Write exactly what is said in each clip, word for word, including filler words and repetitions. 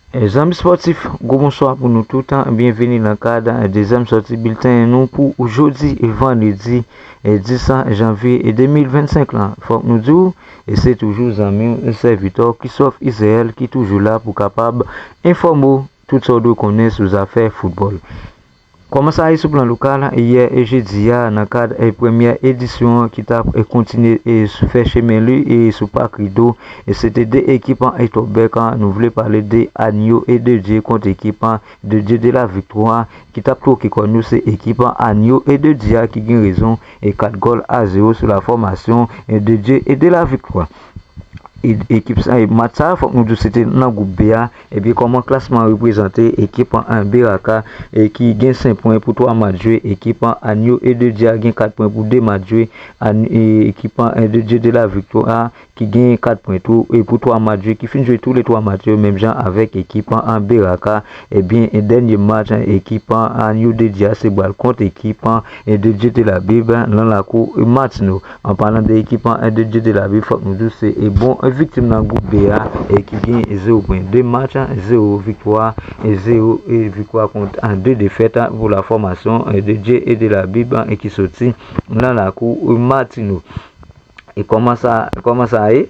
E zanmi spòtif, gwo bonswa pou nou tout. Byenveni nan kad dezyèm sòti bilten nou pou jodi vandredi dis janvye de mil vennsenk lan. Fòk nou di w, e se toujou zanmi w, sèvitè w, Christophe Israël, ki toujou la pou kapab enfòme w tout sa w dwe konnen sou zafè foutbòl. Kòman sa ye sou plan lokal? Yè jedi a, nan kad premyè edisyon ki t ap kontinye fè chemen li sou Pak Rideau, se te de ekip an etobèk, nou vle pale de Agneau et de Dieu kont ekip an de Dieu de la Victoire ki t ap twoke kòn yo. Se ekip an Agneau et de Dieu a ki gen rezon, e kat gòl a zewo sou la fòmasyon de Dieu et de la Victoire. Ekip sa, match sa, fòk nou di w se te nan gwoup B a. Ebyen, kòman klasman an reprezante? Ekip an Beraka, e ki gen senk pwen pou twa match jwe. Ekip an Agneau et de Dieu a gen kat pwen pou de match jwe. Ekip an de Dieu de la Victoire a ki gen kat pwen tou, e pou twa match jwe, ki fin jwe tou le twa match yo, menm jan avèk ekip an Beraka. Ebyen, dènye match ekip an Agneau et de Dieu a se pral kont ekip an de Dieu de la Bible nan lakou Martineau. An palan de ekip an de Dieu de la Bible, fòk nou di w se bon viktim nan gwoup B a, e ki gen zewo pwen, de match, zewo viktwa, e zewo viktwa kont de defèt pou la fòmasyon de Dieu et de la Bible, e ki soti nan lakou Martineau. E kòman sa, kòman sa ye?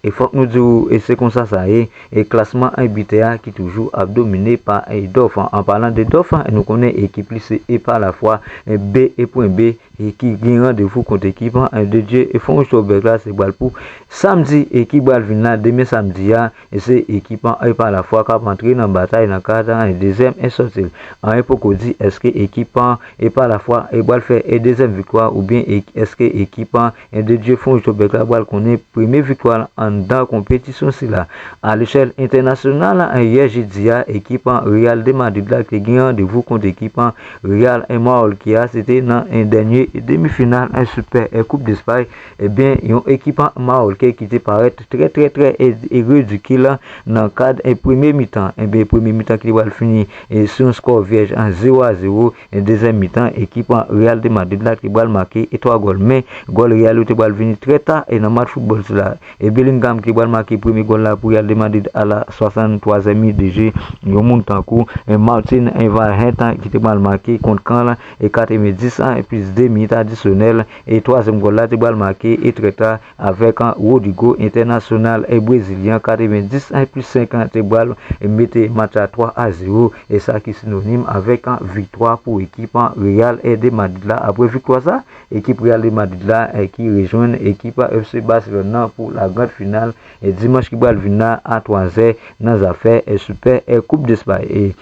E fòk nou di w, e se konsa sa ye, e klasman bitè a ki toujou ap domine pa Dòf. An palan de Dòf, nou konnen ekip li se Epa Lafwa, B e pwen B, e ki gen randevou kont ekip an de Dieu e Fon Wouj Tobèk la, se pral pou samdi e ki pral vin la, demen samdi a, e se ekip an Epa Lafwa k ap antre nan batay nan kad dezyèm sòti l. Anyen poko di èske ekip an Epa Lafwa e pral fè e dezyèm viktwa oubyen èske ekip an de Dieu Fon Wouj Tobèk la pral konnen premye viktwa l anndan konpetisyon sila. A lechèl entènasyonal, yè jedi a, ekip an Real de Madrid la te gen randevou kont ekip an Real Mallorca a, se te nan dènye demi final Super Coupe d'Espagne. Ebyen, yon ekip an Mallorca ki te parèt trè, trè, trè ridikil nan kad premye mitan. Ebyen, premye mitan ki te pral fini sou yon skò vyèj an zewo a zewo. Dezyèm mitan, ekip an Real de Madrid la te pral make twa gòl. Men, gòl Real yo te pral vini trè ta e nan match foutbòl sila. E Bellingham ki pral make premye gòl la pou Real de Madrid a la swasanntwazyèm minit de jeu. Yon moun tankou Martin Valhenta ki te pral make kont Caen la, e katrevenndis an, e plis de minit adisyonèl, e twazyèm gòl la te pral make e trè ta avèk Rodrygo, entènasyonal e brezilyen, katrevenndis an, e plis senk an, te pral mete match la twa a zewo, e sa ki sinonim avèk viktwa pou ekip an Real de Madrid la. Apre viktwa sa, ekip Real de Madrid la, e ki rejwenn ekip F C Barcelone nan pou la grande finale, e dimanch ki pral vin la a twazè nan zafè, e Super, e Coupe d'Espagne. E,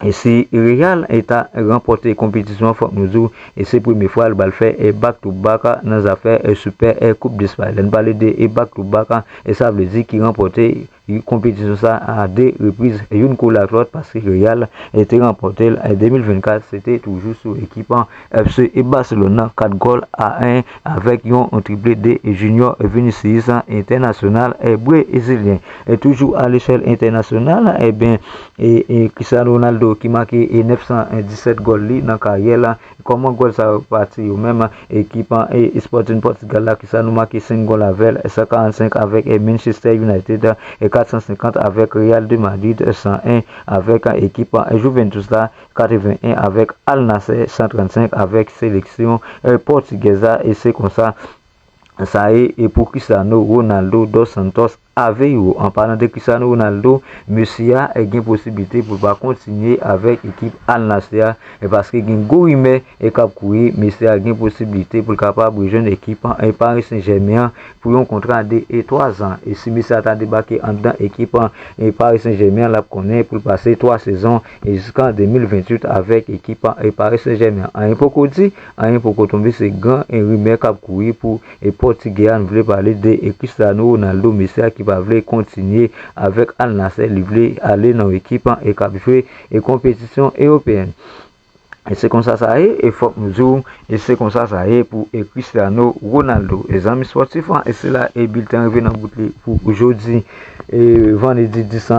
e si Real e ta ranpòte konpetisyon an, fòk nou di w, e se premye fwa l pral fè, e back to back nan zafè, e Super, e Coupe d'Espagne. Lè n pale de, e back to back, e sa vle di ki ranpòte konpetisyon sa a de repriz, youn kole ak lòt, paske Real te ranpòte l an de mil vennkat, se te toujou sou ekip an F C Barcelone nan, kat gòl a en, avèk yon, yon triple de Junior Vinicius, entènasyonal brezilyen. E toujou a lechèl entènasyonal, ebyen, e, e Cristiano Ronaldo ki make e nèf san disèt gòl li nan karyè l, kòman gòl sa yo pati yo menm, ekip an, e Sporting Portugal la, Cristiano make senk gòl avè l, san karannsenk avèk, e Manchester United, e kat san senkant avèk Real de Madrid, san en avèk, e ekip an, e Juventus la, katreven en avèk Al Nassr, san trannsenk avèk seleksyon, e pòtigèz la, e se konsa sa ye, e pou Cristiano Ronaldo dos Santos Aveiro. An palan de Cristiano Ronaldo, mesye a, e gen posiblite pou l pa kontinye avèk ekip Al Nassr a, e paske gen gwo rimè, e k ap kouri, mesye a gen posiblite pou l kapab rejwenn ekip an, e Paris Saint-Germain an pou yon kontra de, e twa zan. E si mesye a ta debake anndan ekip an, e Paris Saint-Germain an, l ap konnen pou l pase twa sezon, e jiskan de mil venntuit avèk ekip an, e Paris Saint-Germain an. Anyen poko di, anyen poko tonbe, se gran, e rimè k ap kouri pou, e pòtigè a, nou vle pale de, e Cristiano Ronaldo, mesye a ki pa vle kontinye avèk Al Nassr, li vle ale nan yon ekip an, e k ap jwe, e konpetisyon ewopeyèn. E se konsa sa ye, e fòk nou di w, e se konsa sa ye pou, e Cristiano Ronaldo. E zanmi spòtif an, e se la, e bilten an rive nan bout li pou jodi e, vandredi dis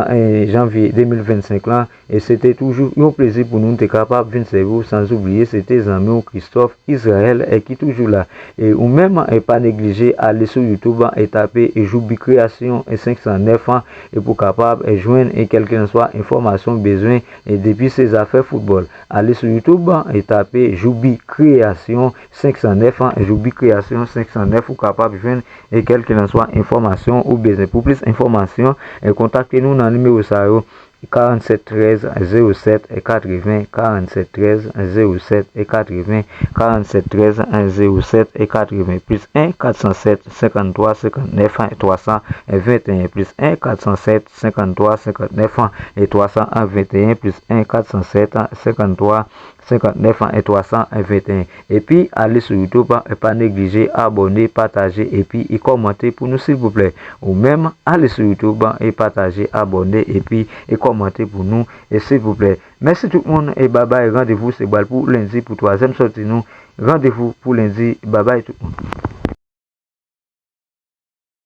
janvye de mil vennsenk lan. E se te toujou yon plezi pou nou te kapab vin sèvi w, san oubliye se te zanmi w Christophe Israël, e, ki toujou la. E ou menm, e, pa neglije ale sou YouTube e tape Joubi Kreyasyon senk san nèf e pou kapab, e, jwenn, e, kèlkelanswa enfòmasyon w bezwen, e, depi se zafè foutbòl. Ale sou YouTube e tape Joubi Kreyasyon senk san nèf, Joubi Kreyasyon senk san nèf, ou kapab jwenn, e, kèlkelanswa enfòmasyon ou bezwen. Pou plis enfòmasyon, e, kontakte nou nan nimewo sa yo: karanntsèt trèz zewo sèt katreven, karanntsèt trèz zewo sèt katreven, karanntsèt trèz zewo sèt katreven, plis en kat san sèt senkanntwa senkanntnèf twa san venteyen, plis en kat san sèt senkanntwa senkanntnèf twa san venteyen, plis en kat san sèt senkanntwa senkanntnèf twa san venteyen. Epi, ale sou YouTube, pa neglije abòne, pataje, epi, e, kòmante pou nou, silvouplè. Ou menm, ale sou YouTube e pataje, abòne, epi, e, kòmante pou nou, e, silvouplè. Mèsi tout moun, e, babay, randevou se bal pou lendi pou twazyèm sòti nou. Randevou pou lendi, babay tout moun.